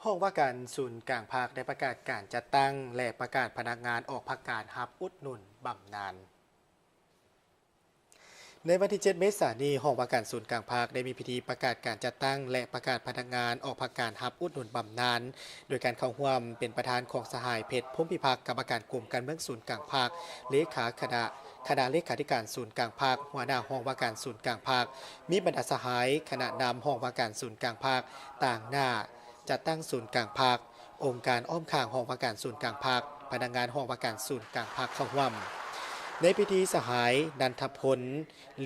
ຫ້ອງວ່າການສູນກາງພັກໄດ້ປະກາດການຈັດຕັ້ງ ແລະ ປະກາດພະນັກງານອອກພັກການຮັບອຸດໜູນບຳນານ. ໃນວັນທີເຈັດ ເມສານີ້, ຫ້ອງວ່າການສູນກາງພັກໄດ້ມີພິທີປະກາດການຈັດຕັ້ງ ແລະ ປະກາດພະນັກງານອອກພັກການຮັບອຸດໜູນບຳນານ, ໂດຍການເຂົ້າຮ່ວມເປັນປະທານຂອງສະຫາຍ ເພັດ ພົມພິພັກ ກຳມະການກົມການເມືອງສູນກາງພັກ, ເລຂາຄະນະ, ຄະນະເລຂາທິການສູນກາງພັກ, ຫົວໜ້າຫ້ອງວ່າການສູນກາງພັກ, ມີບັນດາສະຫາຍຄະນະນຳຫ້ອງວ່າການສູນກາງພັກ, ຕາງໜ້າຈັດຕັ້ງສູນກາງພັກ, ອົງການອ້ອມຂ້າງຫ້ອງວ່າການສູນກາງພັກ, ພະນັກງານຫ້ອງວ່າການສູນກາງພັກເຂົ້າຮ່ວມ. ໃນພິທີ, ສະຫາຍ ນັນທະພົນ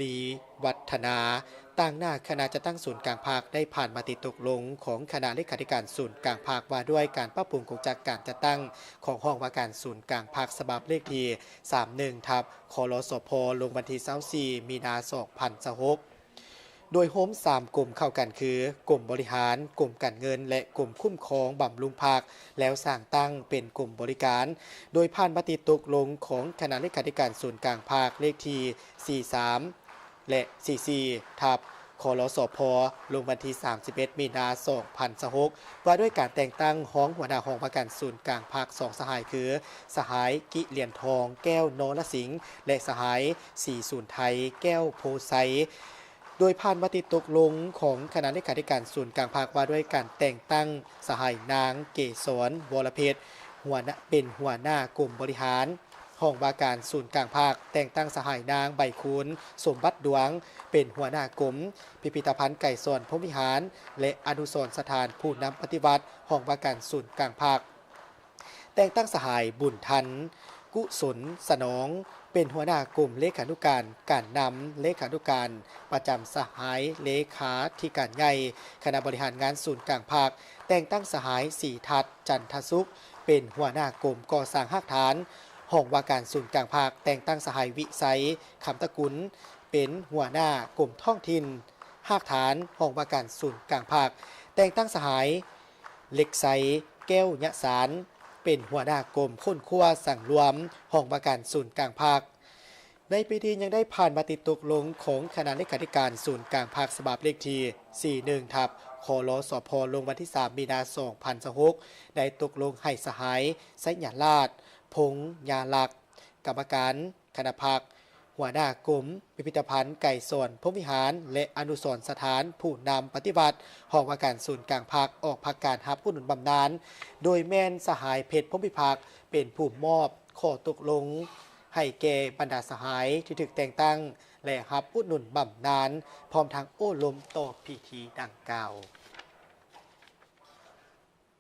ລີວັດທະນາ, ຕາງໜ້າຄະນະຈັດຕັ້ງສູນກາງພັກ ໄດ້ຜ່ານມະຕິຕົກລົງຂອງຄະນະເລຂາທິການສູນກາງພັກ ວ່າດ້ວຍການປັບປຸງກົງຈັກການຈັດຕັ້ງຂອງຫ້ອງວ່າການສູນກາງພັກ ສະບັບເລກທີ ສາມໜຶ່ງ ທັບ ຄລສພ ລົງວັນທີ ຊາວສີ່ ມີນາ ສອງພັນຊາວຫົກ ໂດຍໂຮມສາມກົມເຂົ້າກັນຄື ກົມບໍລິຫານ, ກົມການເງິນ ແລະ ກົມຄຸ້ມຄອງບຳລຸງພັກ ແລ້ວສ້າງຕັ້ງເປັນກົມບໍລິການ, ໂດຍຜ່ານມະຕິຕົກລົງຂອງຄະນະເລຂາທິການສູນກາງພັກ ເລກທີ ສີ່ສາມ ແລະ ສີ່ສີ່ ທັບ ຄລສພ ລົງວັນທີ ສາມສິບເອັດ ມີນາ ສອງພັນຊາວຫົກ ວ່າດ້ວຍການແຕ່ງຕັ້ງຮອງຫົວໜ້າຫ້ອງວ່າການສູນກາງພັກ ສອງສະຫາຍຄື ສະຫາຍ ກິລຽນທອງ ແກ້ວນໍລະສິງ ແລະ ສະຫາຍ ສີສູນໄທ ແກ້ວໂພໄຊ. ໂດຍຜ່ານມະຕິຕົກລົງຂອງຄະນະເລຂາທິການສູນກາງພັກ ວ່າດ້ວຍການແຕ່ງຕັ້ງສະຫາຍ ນາງ ເກສອນ ວໍລະເພັດ ຫົວໜ້າ, ເປັນຫົວໜ້າກົມບໍລິຫານ ຫ້ອງວ່າການສູນກາງພັກ, ແຕ່ງຕັ້ງສະຫາຍ ນາງ ໃບຄູນ ສົມບັດດວງ ເປັນຫົວໜ້າກົມພິພິທະພັນໄກສອນ ພົມວິຫານ ແລະ ອະນຸສອນສະຖານຜູ້ນຳປະຕິວັດ ຫ້ອງວ່າການສູນກາງພັກ. ແຕ່ງຕັ້ງສະຫາຍ ບຸນທັນ ກຸສົນສະໜອງ ເປັນຫົວໜ້າກົມເລຂານຸການການນຳ, ເລຂານຸການປະຈຳສະຫາຍເລຂາທິການໃຫຍ່ຄະນະບໍລິຫານງານສູນກາງພັກ. ແຕ່ງຕັ້ງສະຫາຍ ສີທັດ ຈັນທະສຸກ ເປັນຫົວໜ້າກົມກໍ່ສ້າງຮາກຖານ ຫ້ອງວ່າການສູນກາງພັກ. ແຕ່ງຕັ້ງສະຫາຍ ວິໄຊ ຄຳຕະກຸນ ເປັນຫົວໜ້າກົມທ້ອງຖິ່ນຮາກຖານ ຫ້ອງວ່າການສູນກາງພັກ. ແຕ່ງຕັ້ງສະຫາຍ ເລັກໄຊ ແກ້ວຍະສານ ເປັນຫົວໜ້າກົມຄົ້ນຄວ້າສັງລວມ ຫ້ອງວ່າການສູນກາງພັກ. ໃນພິທີຍັງໄດ້ຜ່ານມະຕິຕົກລົງຂອງຄະນະເລຂາທິການສູນກາງພັກ ສະບັບເລກທີ ສີ່ໜຶ່ງ ທັບ ຄລສພ ລົງວັນທີ ສາມ ມີນາ ສອງພັນຊາວຫົກ ໄດ້ຕົກລົງໃຫ້ສະຫາຍ ໄຊຍະລາດ ພົງຍາລັກ ກຳມະການຄະນະພັກ, ຫົວໜ້າກົມພິພິທະພັນໄກສອນ ພົມວິຫານ ແລະ ອະນຸສອນສະຖານຜູ້ນຳປະຕິວັດ ຫ້ອງວ່າການສູນກາງພັກ ອອກພັກການຮັບອຸດໜູນບຳນານ, ໂດຍແມ່ນສະຫາຍ ເພັດ ພົມພິພັກ ເປັນຜູ້ມອບຂໍ້ຕົກລົງໃຫ້ແກ່ບັນດາສະຫາຍທີ່ຖືກແຕ່ງຕັ້ງ ແລະ ຮັບອຸດໜູນບຳນານ, ພ້ອມທັງໂອ້ລົມຕໍ່ພິທີດັ່ງກ່າວ.